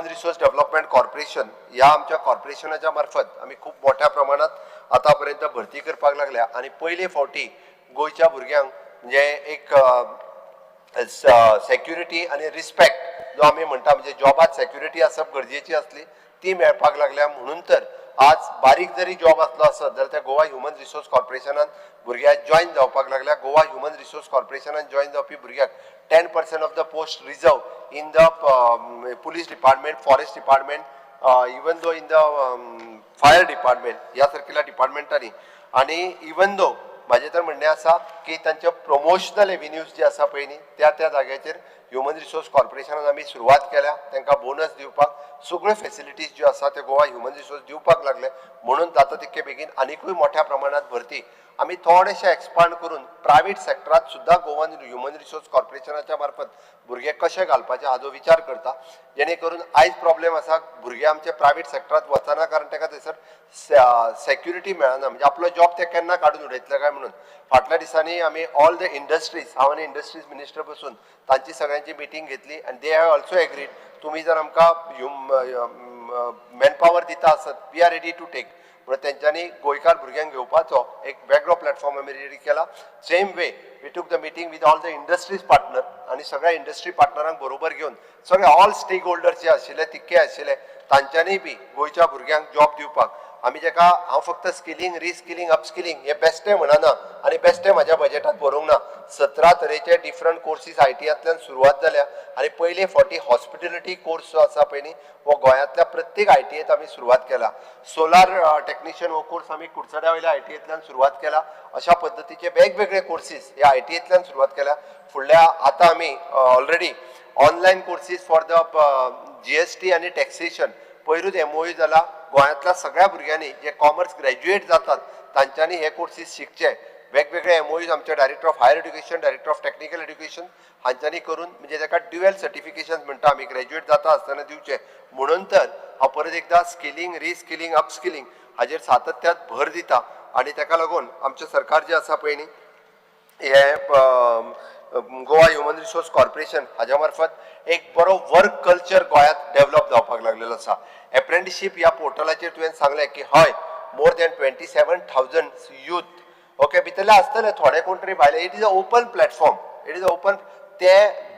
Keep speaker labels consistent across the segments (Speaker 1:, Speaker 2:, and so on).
Speaker 1: Human resource development corporation ह्या आमच्या कॉर्पोरेशनाच्या मार्फत आमी खूब मोठ्या प्रमाणात आतां पर्यंत भरती करपाक लागल्या आनी पयले फावटी गोंयच्या भुरग्यांक म्हणजे एक सेक्युरिटी आनी रिस्पेक्ट जो आमी म्हणटा, म्हणजे जॉबात सेक्युरिटी आसप गरजेची आसली, ती मेळपाक लागल्या. म्हणून तर आज बारीक जरी जॉब आसलो आसत जाल्यार त्या गोवा ह्युमन रिसोर्स कॉर्पोरेशनान भुरग्याक जॉयन जावपाक लागल्या. गोवा ह्युमन रिसोर्स कॉर्पोरेशनान जॉयन जावपी भुरग्याक 10% of the post reserve in the police department, forest department, even though in the fire department ह्या सारकेल्या डिपार्टमेंटांनी. आनी इवन दो म्हाजें तर म्हणणें आसा की तांचे प्रमोशनल एविन्यूज जे आसा पळय न्ही, त्या त्या जाग्याचेर ह्युमन रिसोर्स कॉर्पोरेशनान आमी सुरवात केल्या. तांकां बोनस दिवपाक सगळ्यो फेसिलिटीज ज्यो आसा त्यो गोवा ह्युमन रिसोर्स दिवपाक लागले. म्हणून जाता तितके बेगीन आनिकूय मोठ्या प्रमाणात भरती आमी थोडेशे एक्सपांड करून प्रायवेट सेक्टरात सुद्दां गोवन ह्युमन रिसोर्स कॉर्पोरेशनाच्या मार्फत भुरगे कशे घालपाचे हाजो विचार करता, जेणे करून आयज प्रॉब्लेम आसा, भुरगे आमचे प्रायवेट सेक्टरात वचना, कारण ताका थंयसर सेक्युरिटी मेळना, म्हणजे आपलो जॉब ते केन्ना काडून उडयतले काय म्हणून. फाटल्या दिसांनी आमी ऑल the industries, हांव आनी इंडस्ट्रीज मिनिस्टर बसून तांची सगळ्यांची मिटींग घेतली आनी they have also agreed, तुमी जर आमकां मॅनपावर दिता आसत, we are ready to take. म्हणून तेंच्यांनी गोंयकार भुरग्यांक घेवपाचो एक वेगळो प्लॅटफॉर्म आमी रेडी केला. Same way, we took the meeting with all the industries partner आनी सगळ्या इंडस्ट्री पार्टनरांक बरोबर घेवन सगळे ऑल स्टेक होल्डर्स जे आशिल्ले, तितके आशिल्ले, तांच्यांनी बी गोंयच्या भुरग्यांक जॉब दिवपाक आमी जेका हांव फक्त स्किलिंग, रिस्किलिंग, अपस्किलिंग हे बेश्टें म्हणना आनी बेश्टें म्हाज्या बजेटात बरोवंक ना. 17 तरेचे डिफरंट कोर्सीस आयटीआंतल्यान सुरवात जाल्या आनी पयले फावटी हॉस्पिटेलिटी कोर्स जो आसा पळय न्ही, हो गोंयांतल्या प्रत्येक आयटीआयत आमी सुरवात केला. सोलार टेक्निशियन हो कोर्स आमी कुडचड्या वयल्या आयटीआयंतल्यान सुरवात केला. अशा पद्दतीचे वेगवेगळे कोर्सीस हे आयटीआयंतल्यान सुरवात केल्या. फुडल्या आतां आमी already online courses for the GST आनी टॅक्सेशन पयरूच एमओयू जाला. गोंयांतल्या सगळ्या भुरग्यांनी जे कॉमर्स ग्रॅज्युएट जातात, तांच्यांनी हे कोर्सीस शिकचे. वेगवेगळे एमओयूज आमचे Director of Higher Education, Director of Technical Education हांच्यांनी करून, म्हणजे ताका ड्युएल सर्टिफिकेशन म्हणटा आमी, ग्रॅज्युएट जाता आसतना दिवचे. म्हणून तर हांव परत एकदां स्किलिंग, रिस्किलिंग, अपस्किलिंग हाजेर सातत्यात भर दिता आनी ताका लागून आमचें सरकार जें आसा पळय न्ही, हे गोवा ह्युमन रिसोर्स कॉर्पोरेशन हाज्या मार्फत एक बरो वर्क कल्चर गोंयांत डेव्हलप जावपाक लागलेलो आसा. एप्रेंटिशीप ह्या पोर्टलाचेर तुवें सांगलें की हय, more than 27,000 youth, okay, भितरले आसतले थोडे कोण तरी भायले. It is a open platform, it is a open. ते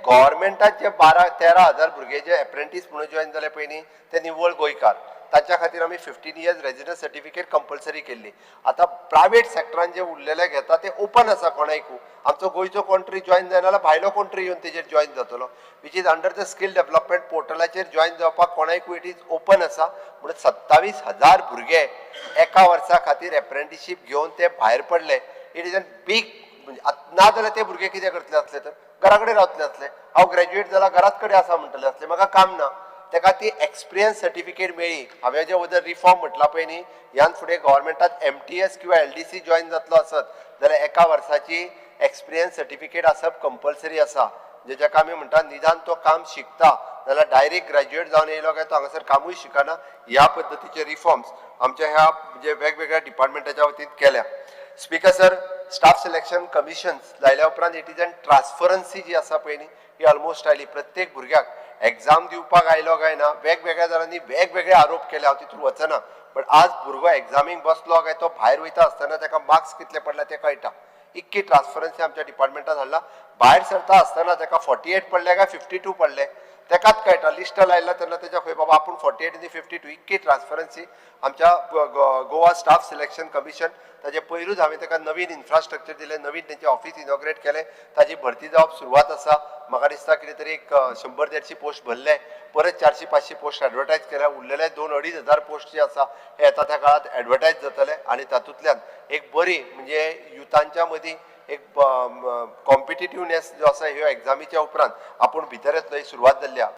Speaker 1: गव्हर्मेंटात जे 12-13 हजार भुरगे जे एप्रेंटीस म्हणून जॉयन जाले पळय न्ही, ते निव्वळ गोंयकार. ताच्या खातीर आमी 15 years residence certificate compulsory केल्ली. आतां प्रायवेट सेक्टरान जे उरलेले घेता ते ओपन आसा कोणायकू. आमचो गोंयचो कोण तरी जॉयन जायना जाल्यार भायलो कोण तरी येवन तेजेर जॉयन जातलो, which is under the skill development पोर्टलाचेर जॉयन जावपाक कोणायकू it is open आसा. म्हणून 27,000 भुरगे एका वर्सा खातीर एप्रेंटिशीप घेवन ते भायर पडले. It is an big, म्हणजे ना जाल्यार ते भुरगे कितें करतले आसले तर घरा कडेन रावतले आसले. हांव ग्रॅज्युएट जाला, घरात कडेन आसा म्हणटले आसले, म्हाका काम ना. ताका ती एक्सपिरियन्स सर्टिफिकेट मेळ्ळी. हांवें जे वदर रिफॉर्म म्हटला पळय न्ही, ह्यान फुडें गव्हर्मेंटात एमटीएस किंवा एलडीसी जॉयन जातलो आसत जाल्यार एका वर्साची एक्सपिरियन्स सर्टिफिकेट आसप कंपल्सरी आसा, म्हणजे जाका आमी म्हणटा निदान तो काम शिकता जाल्यार डायरेक्ट ग्रॅज्युएट जावन येयलो काय तो हांगासर कामूय शिकना. ह्या पद्दतीचे रिफॉर्म्स आमच्या ह्या म्हणजे वेगवेगळ्या डिपार्टमेंटाच्या वतीन केल्या. Speaker sir, Staff Selection Commission लायल्या उपरांत it is an transparency जी आसा पळय न्ही, ही ऑलमोस्ट आयली. प्रत्येक भुरग्याक एग्जाम दिवपाक आयलो काय ना, वेगवेगळ्या जाणांनी वेगवेगळे आरोप केले, हांव तितून वचना. बट आज भुरगो एग्जामीक बसलो काय तो भायर वयता आसतना ताका मार्क्स कितले पडले ते कळटा. इतकी ट्रान्सपरन्सी आमच्या डिपार्टमेंटान हाडला. भायर सरता आसतना ताका 48 पडले काय 52 पडले तेकाच कळटा. लिस्ट लायला तेन्ना तेच्या खंय बाबा आपूण 48 आनी 52. इतकी ट्रान्सपरन्सी आमच्या गोवा स्टाफ सिलेक्शन कमिशन. ताजे पयरूच हांवें ताका नवीन इन्फ्रास्ट्रक्चर दिलें, नवीन तेंचें ऑफिस इनॉग्रेट केलें. ताजी भरती जावप सुरवात आसा. म्हाका दिसता कितें तरी एक 100-150 पोस्ट भरले, परत 400-500 पोस्ट एडवर्टायज केल्या. उरलेले 2-2.5 हजार पोस्ट जे आसा हे येता त्या काळात एडवर्टायज जातले आनी तातूंतल्यान एक बरी म्हणजे युथांच्या मदीं एक कॉम्पिटिटिवनेस जो आसा, ह्यो एग्जामीच्या उपरांत आपूण भितर येतलो, ही सुरवात जाल्ली आहा.